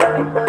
Thank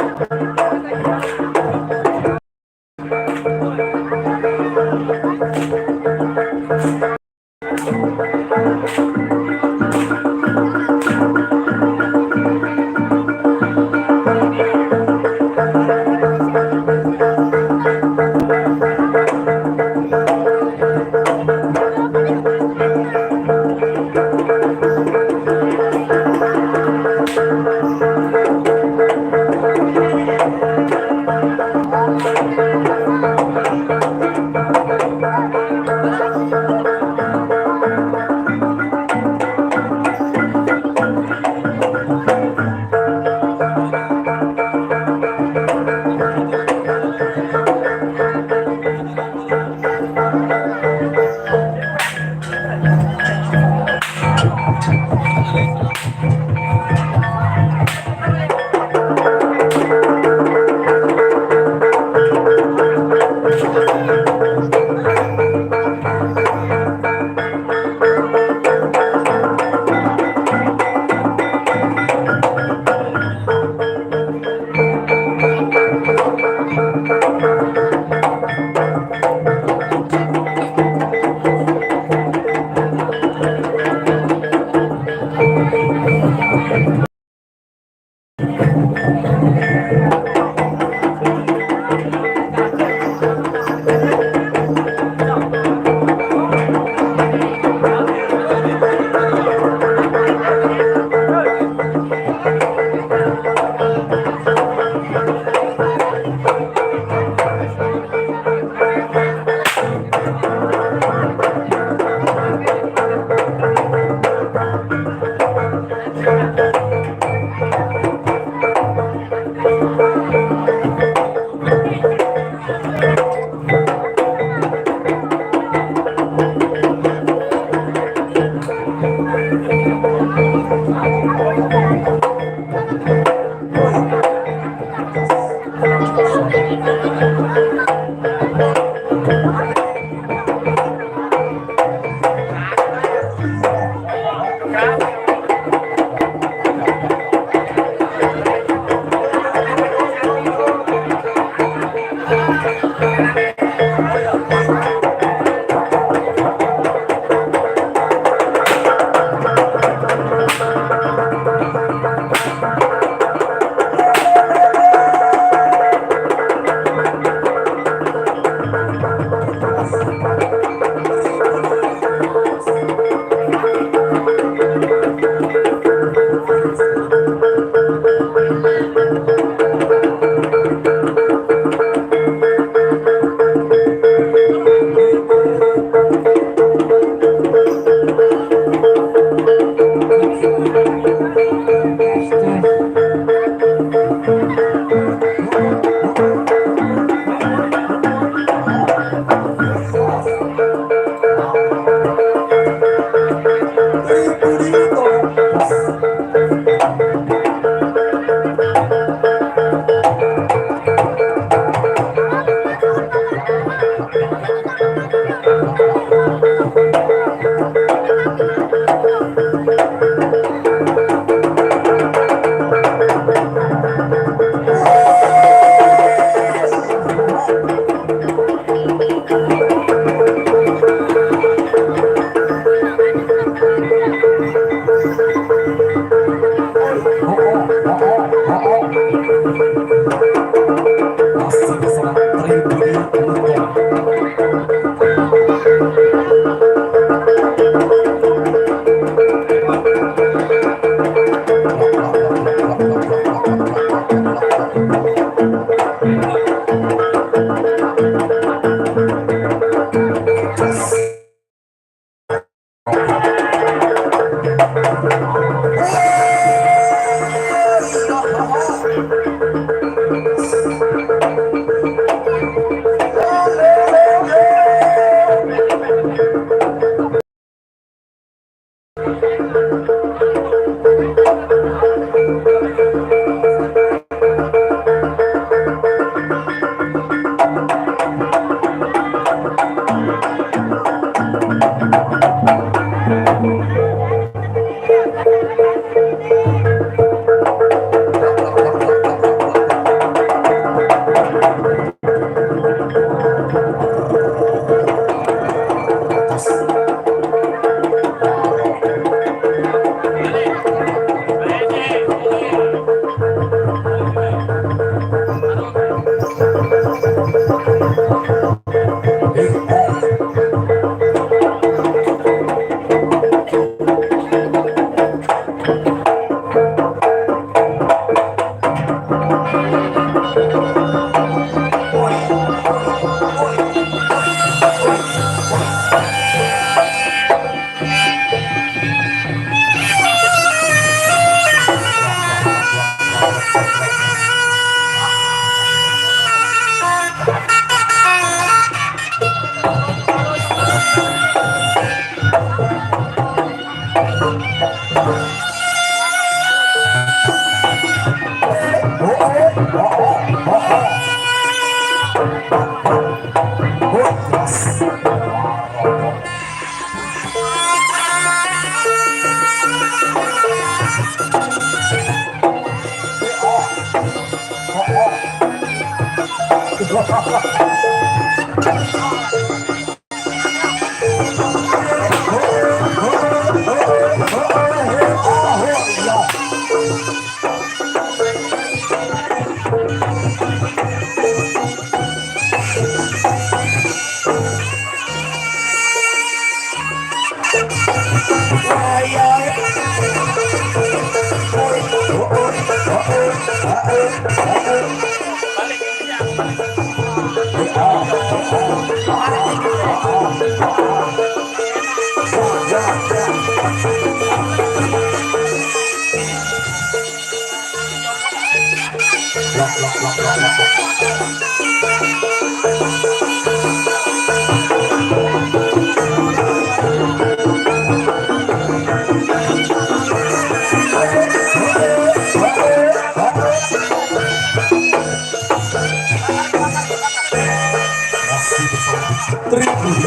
Masih bersama Tribun.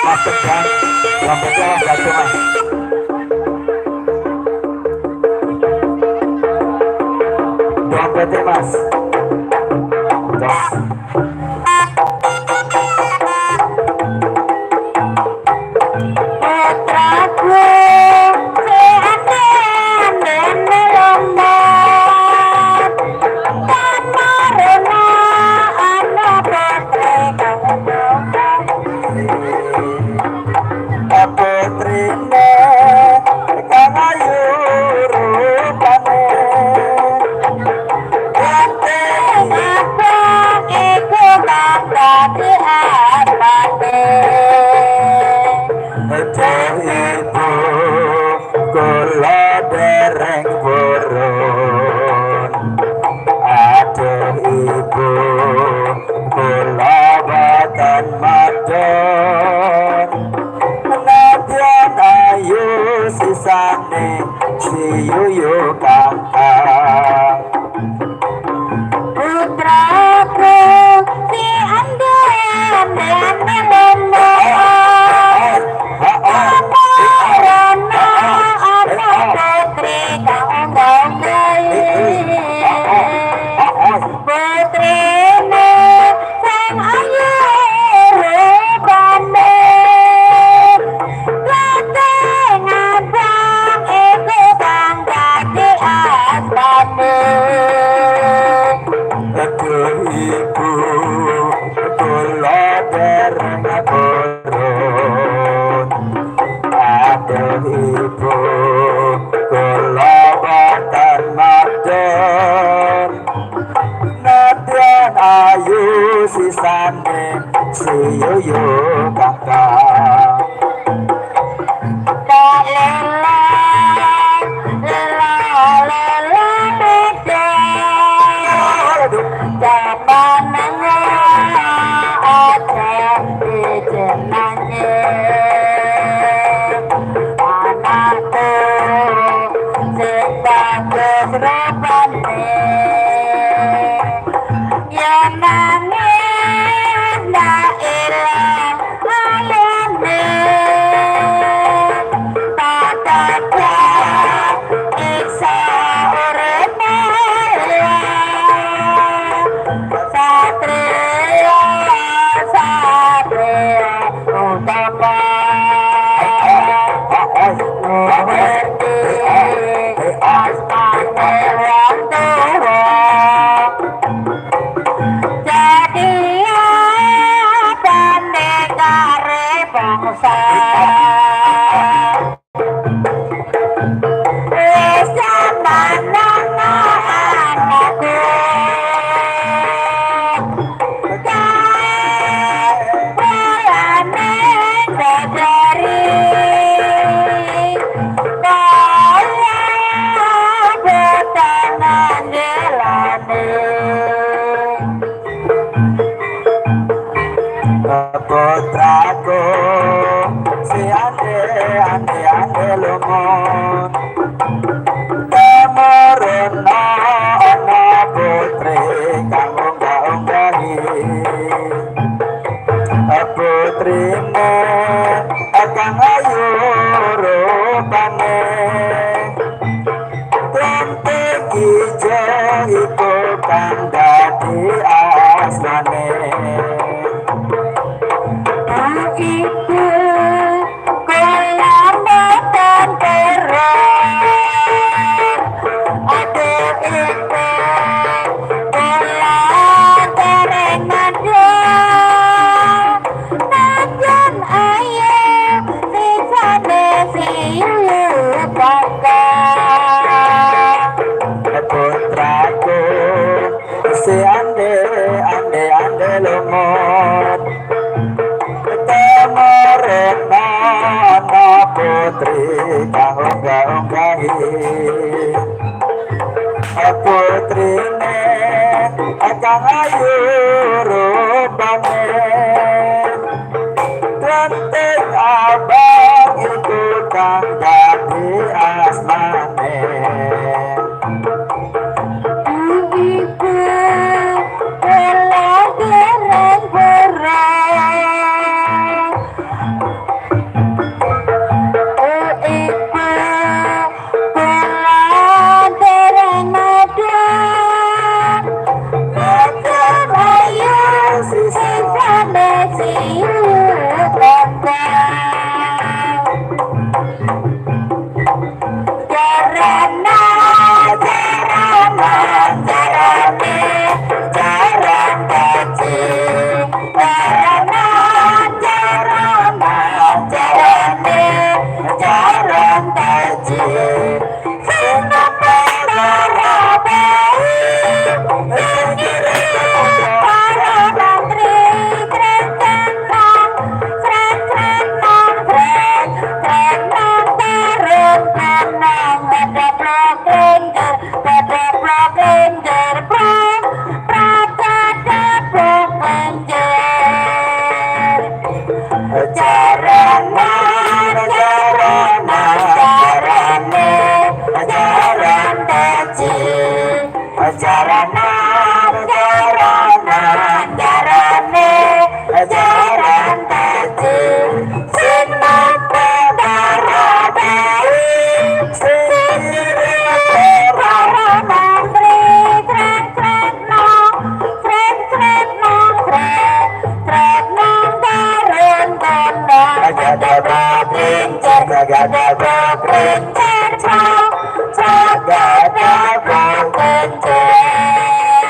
Mas Tegang, rambutnya awas jatuh, Mas. Dompetnya, Mas. Dos. Putraku seandainya lemot Tamaruna ana putri kang Putrine kang ayu rupane. Abang iku dadi apane. Duh ibu, kula dereng purun. Aduh. Si Yuyu kakak. Tak lela lela lela beda. Aduh. Jaman aja dijenange anakku sing bagus rupane ya nangis ndak ilang ayane tak dadak iksa urip Satria, satria utama ngerti asmane wong tuwa jadi pendekare bangsa wis jaman anakku kae bolane berdari kaya betangan gelane. Putraku si ande ande ande lumut temurun ana putri kang unggah-unggahi putrine kang ayu rupane klentik ijo iku kang dadi asmane. Ibu kula mboten purun. Aduh ibu kula dereng mandhut. Najan ayu sisane siyu bakal. Putraku si ande ande ande lumut temurun ana putri kang unggah-unggahi putrine kang ayu rupane klentik abang iku kang dadi asmane. Ibu kula dereng purun. Oh ibu kula dereng madhut. Najan ayu sisane siyu bakal. Jarana jarana jarane jaran peci. Jarana jarana jarane jaran peci. Sing para para mantri tren tren nang tren tren nang tren tren nang tarung nang bedeplok lengger bedeplok lengger prang prakadeplok lengger. Jarana jarana jarane jaran peci. Jarana jarana jarane jaran peci. Sing nampa darabai sing para mantri tren tren nong tren tren nong tren tren nong tarung kondang Gada gada gencer cok cok gada gencer.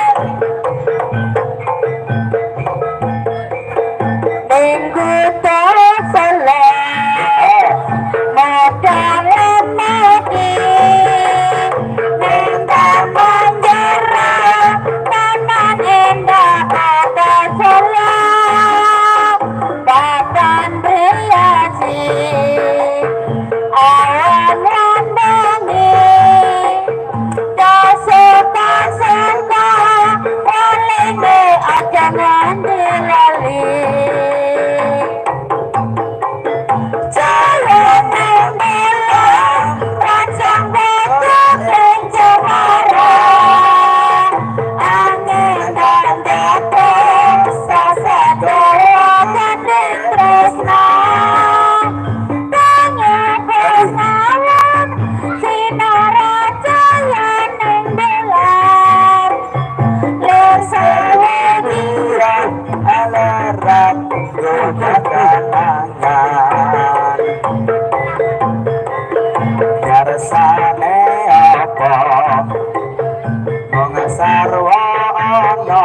Sarwa ana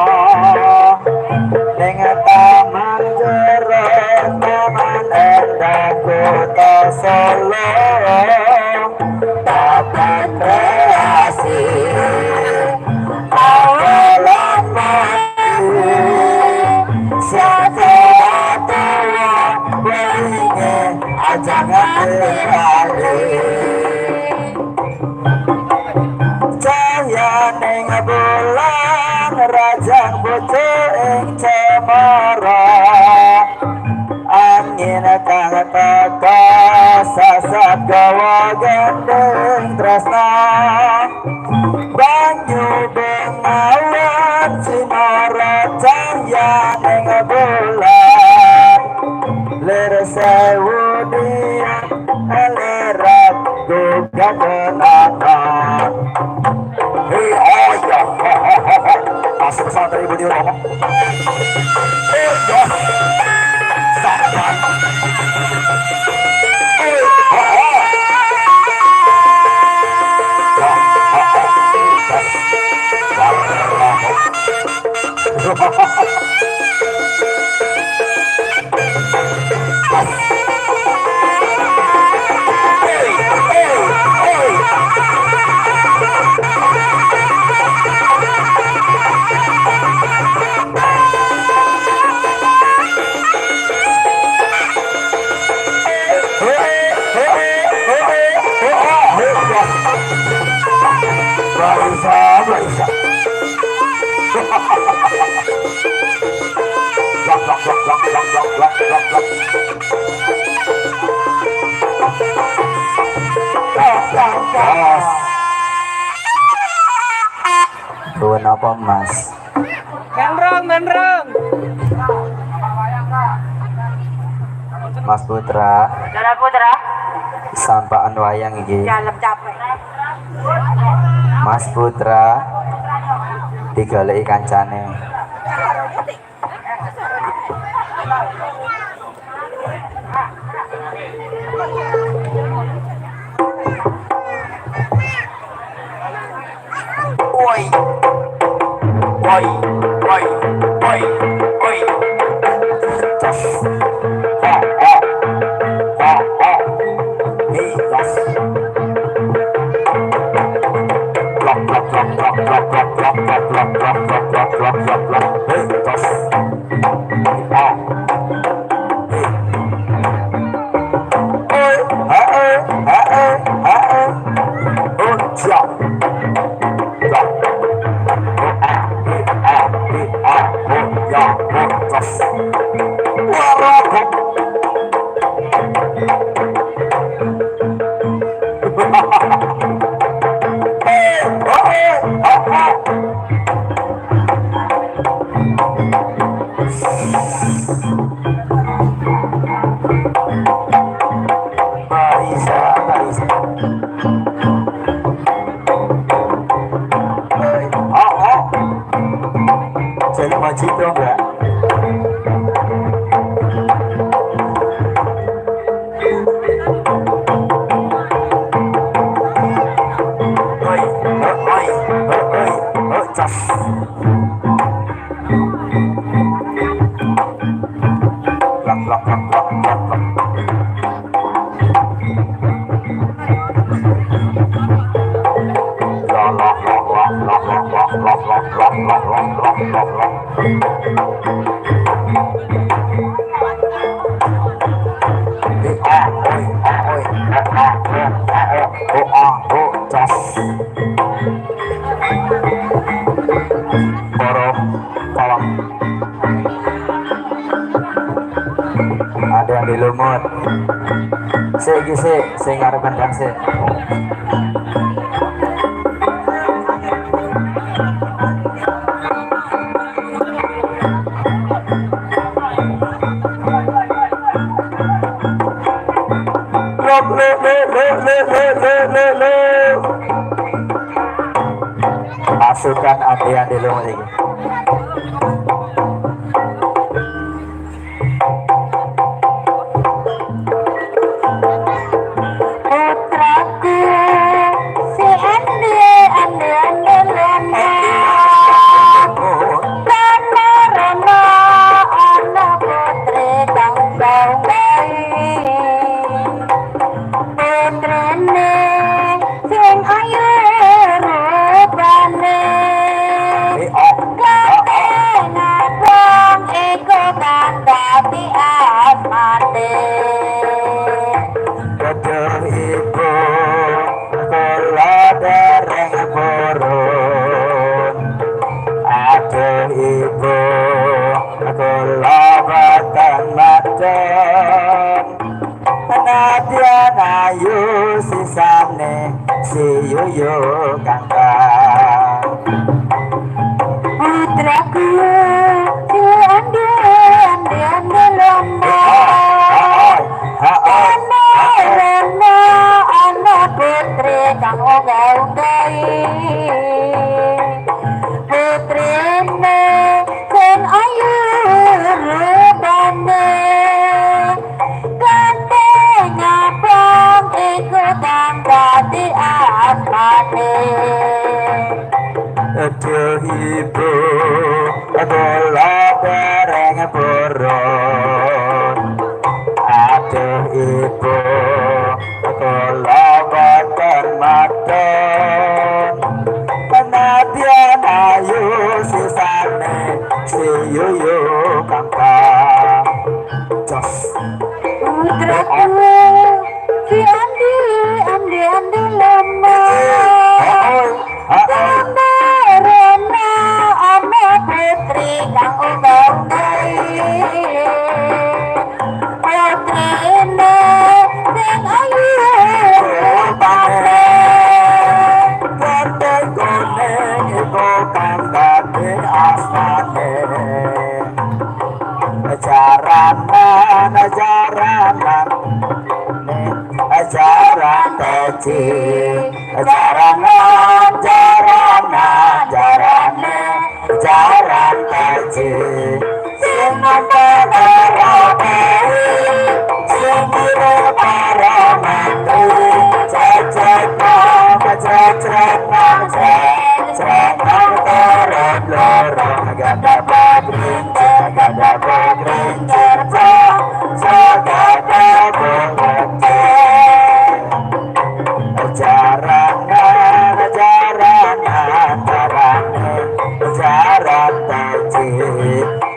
ning taman jero taman endah kota Solo Taman kreasi awalan mati Setelah tua wingi aja nganti lali Cahyaning bulan rajang bojo ing cemara angin kang teka sasat gawa gendeng tresna banyu bengawan sinara cahyaning bulan lir sewu dian elerat duga tenanan. Hei, oh iya, masuk santri ibu di rumah. Eh, ya, sabar. Eh, oh, oh. Ya, oh, oh. Yes. Warna. Hey, hey, hey. Hey, hey, hey, hey, hey, oh, hey, yes. Barisa, barisa. Lak, lak, lak, lak, lak, lak, lak, lak, lak. Yes. Nuwun apa, Mas? Menrong, menrong. Mas Putra, Jalan Putra. sampaan wayang iki. Dalam capek. Mas Putra digoleki kancane. Oi. Oi, oi, oi, oi. Jos. Ha, ha. Ha, ha. Hey, jos. Lok, lok, lok, lok, lok, lok, lok, lok, lok, lok, lok, lok, lok, lok, lok. Hey, jos. Ha. Hey. Oi, ha, eh, ha, eh, ha, eh. Oh, ja. Ja. A B A B A O ya O jos. Warokok. Eh, oh, eh, oh, oh. Marisa, Marisa. Eh, oh, oh. Jadi wajib dong enggak? Oi, oi, oi, oi, jos. Lak, lak, lak, lak, lak, lak. La, la, la, la, la, la, la, la, la, la, la, la, la, la, la. Eh, ah, oi, ah, oi, ah, ah, oh, ah, oh, oh, ah, oh, jos. Para pawang. Ada yang dilumut. Sik iki sik, sing arep kendang sik. Lok, le, le, le, le, le, le, le, le. Pasukan ada yang dilumut iki. Putraku si ande ande ande ande. si Yuyu kangkang. Putraku si ande ande ande lomba. Ana rena ana putri kang unggah-unggahi. Putrine sing ayu rupane. Kate ngapang iku kang dadi asmane. Aduh ibu, kula dereng purun. Aduh ibu, kula boten madon. Penadian ayu sisane si Yuyu kangkang. Jos. Putraku si andi andi andi lemah. Rena ana putri kang unggah-unggahi. Putrine sing ayu rupane. Ganteng kuning iku kang dadi asmane. Jaranan, jaranan, jaran peci. Jaranan, jaranan, jarane, jaran peci. Sing nonton karaoke, sing niru para menteri. Cecek nang, cecek nang, cecek nang turut lorong. Gada bagrincir, gada bagrincir, gada bagrincir. Jaranan, jaranan, jarane, jaran peci.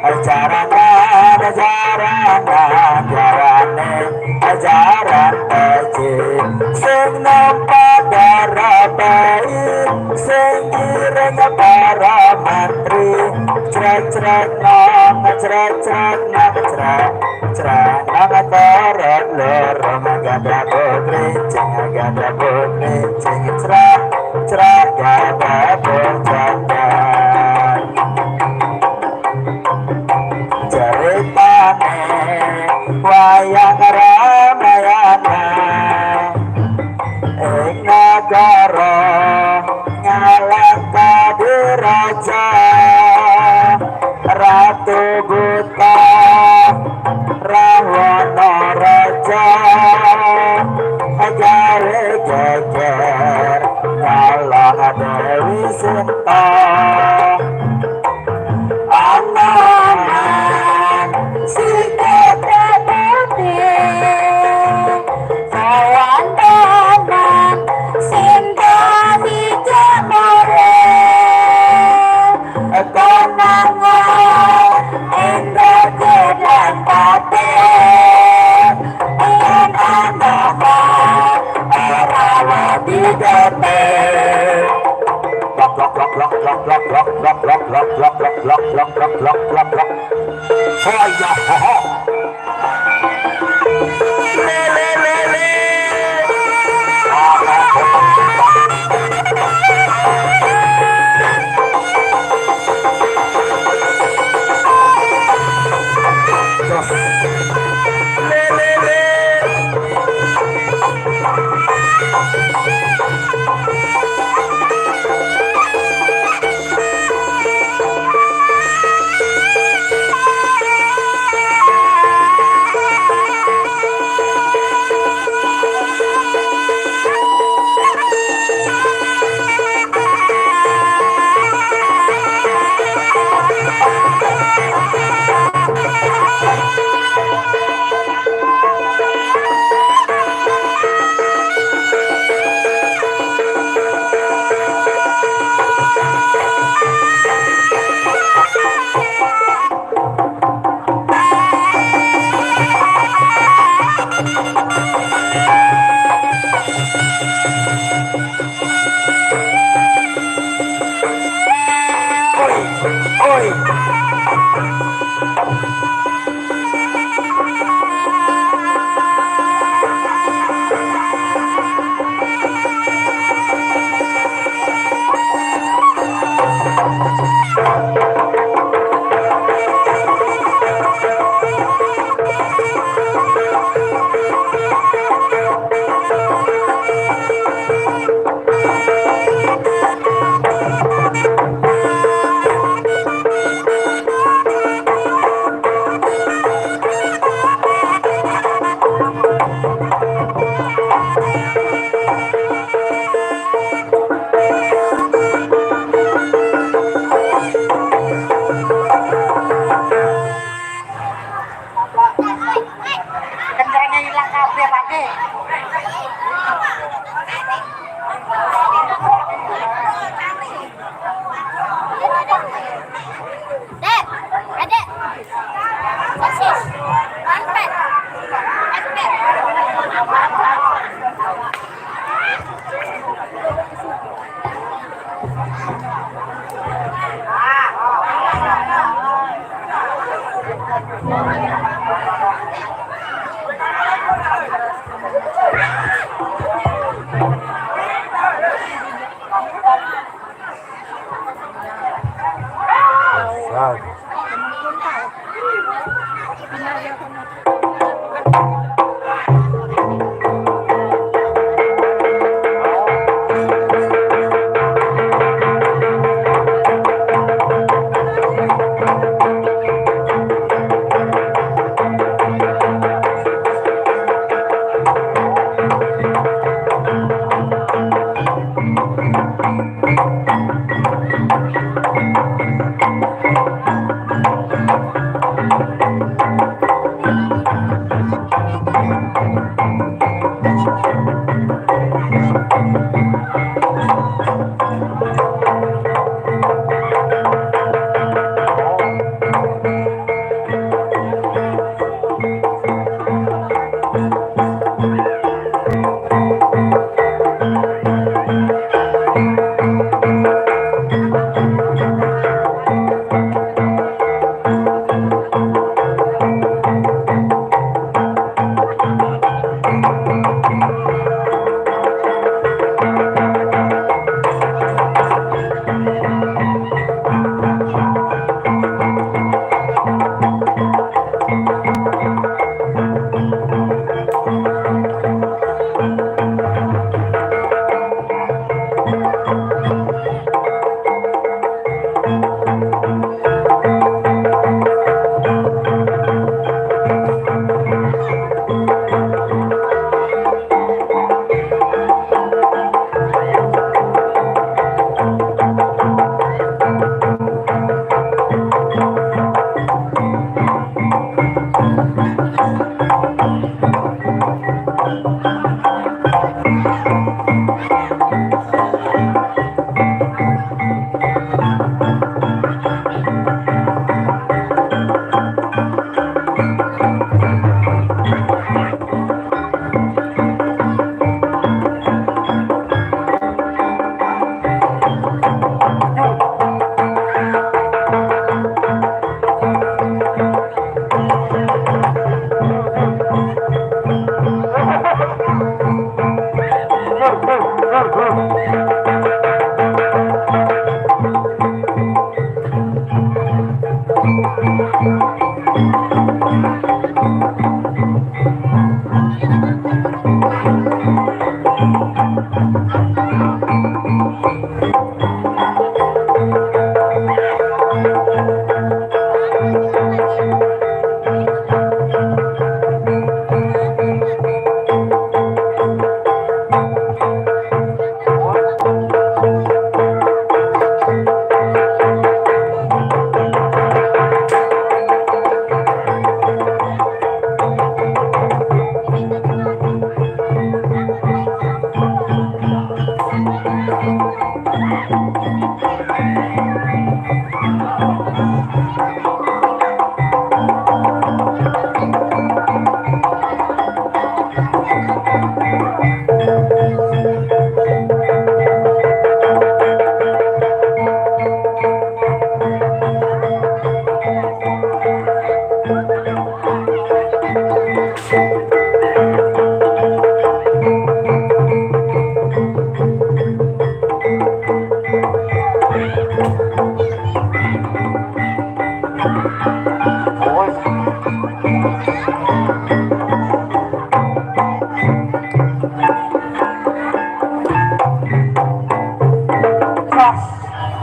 Jaranan, jaranan, jarane, jaran peci. Sing nampa darabai, sing ngiring para menteri. Crek-crek nang, crek-crek nang, crek crek nang turut lorong. Gada bogrincing, gada bogrincing, crek crek gada bojongkan. Ceritane wayang Ramayana ing nagara Ngalangka diraja Ratu Buta Rahwana Raja gawe geger nyolong Dewi Sinta. Anoman si ketek putih sawandanan sinta dijemore konangan endra gedang pate ing anoman ora wedi gede. Lok lok lok lok lok lok lok lok lok lok lok lok lok lok lok lok lok lok. Hoya ho ho. Le le le le. Jos. Le le le. Oi, oi. Ya.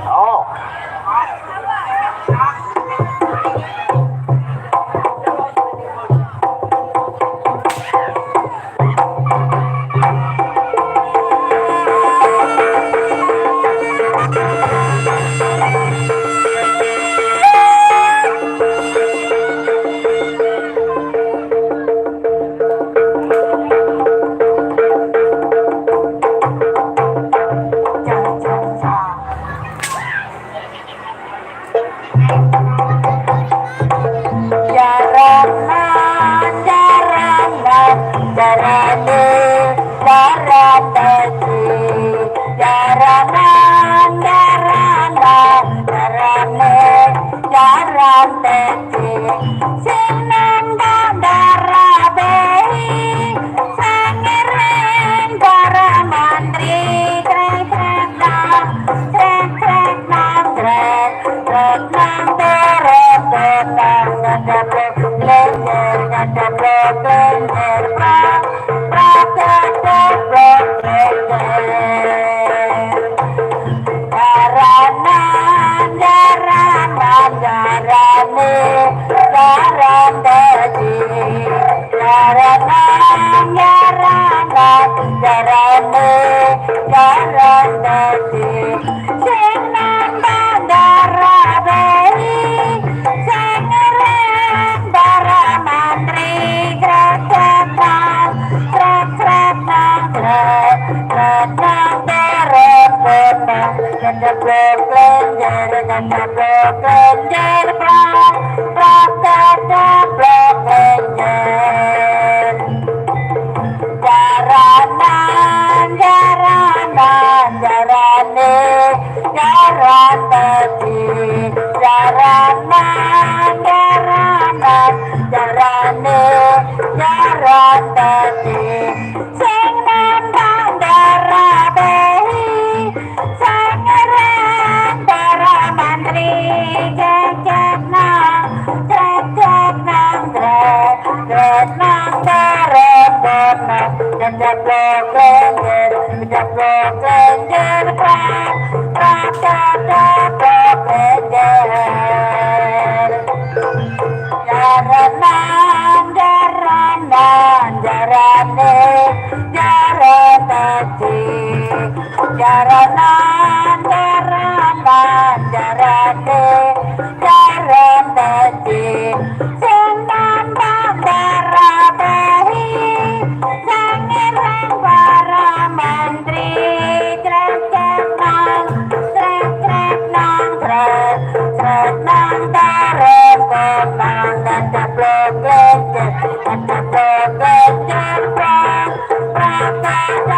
Oh. Jaranan, jaranan, jarane, jaran dadi. Jaranan, jaranan, jarane, jaran dadi. Sing nandang darabehi, sangiring para mantri. Trek trek nang, trek trek nang, trek trek nang. Jaranan jaranan jarane jaran dadi sing nambang darabehi sing ngereng para mantri grecekang grecekang grecekang terepotong kendeplok lenjer kendeplok lenjer prak prak kedeplok lenjer. Jaranan jaranan jarane jaran dadi jaranan jaranan jarane jaran dadi sing nambang darabehi sing ngereng para mantri cecek nang cecek nang drek drek nang derek bonang kendeplok lenjer kendeplok lenjer prak prak kedeplok lenjer. Jaranan jaranan jarane jaran dadi jaranan jaranan jarane jaran dadi sing nambang darabehi sing ngereng para menteri trecek nang trek trek nang trek trek nang terep konang kedeplok lenjer kedeplok lenjer prak prak.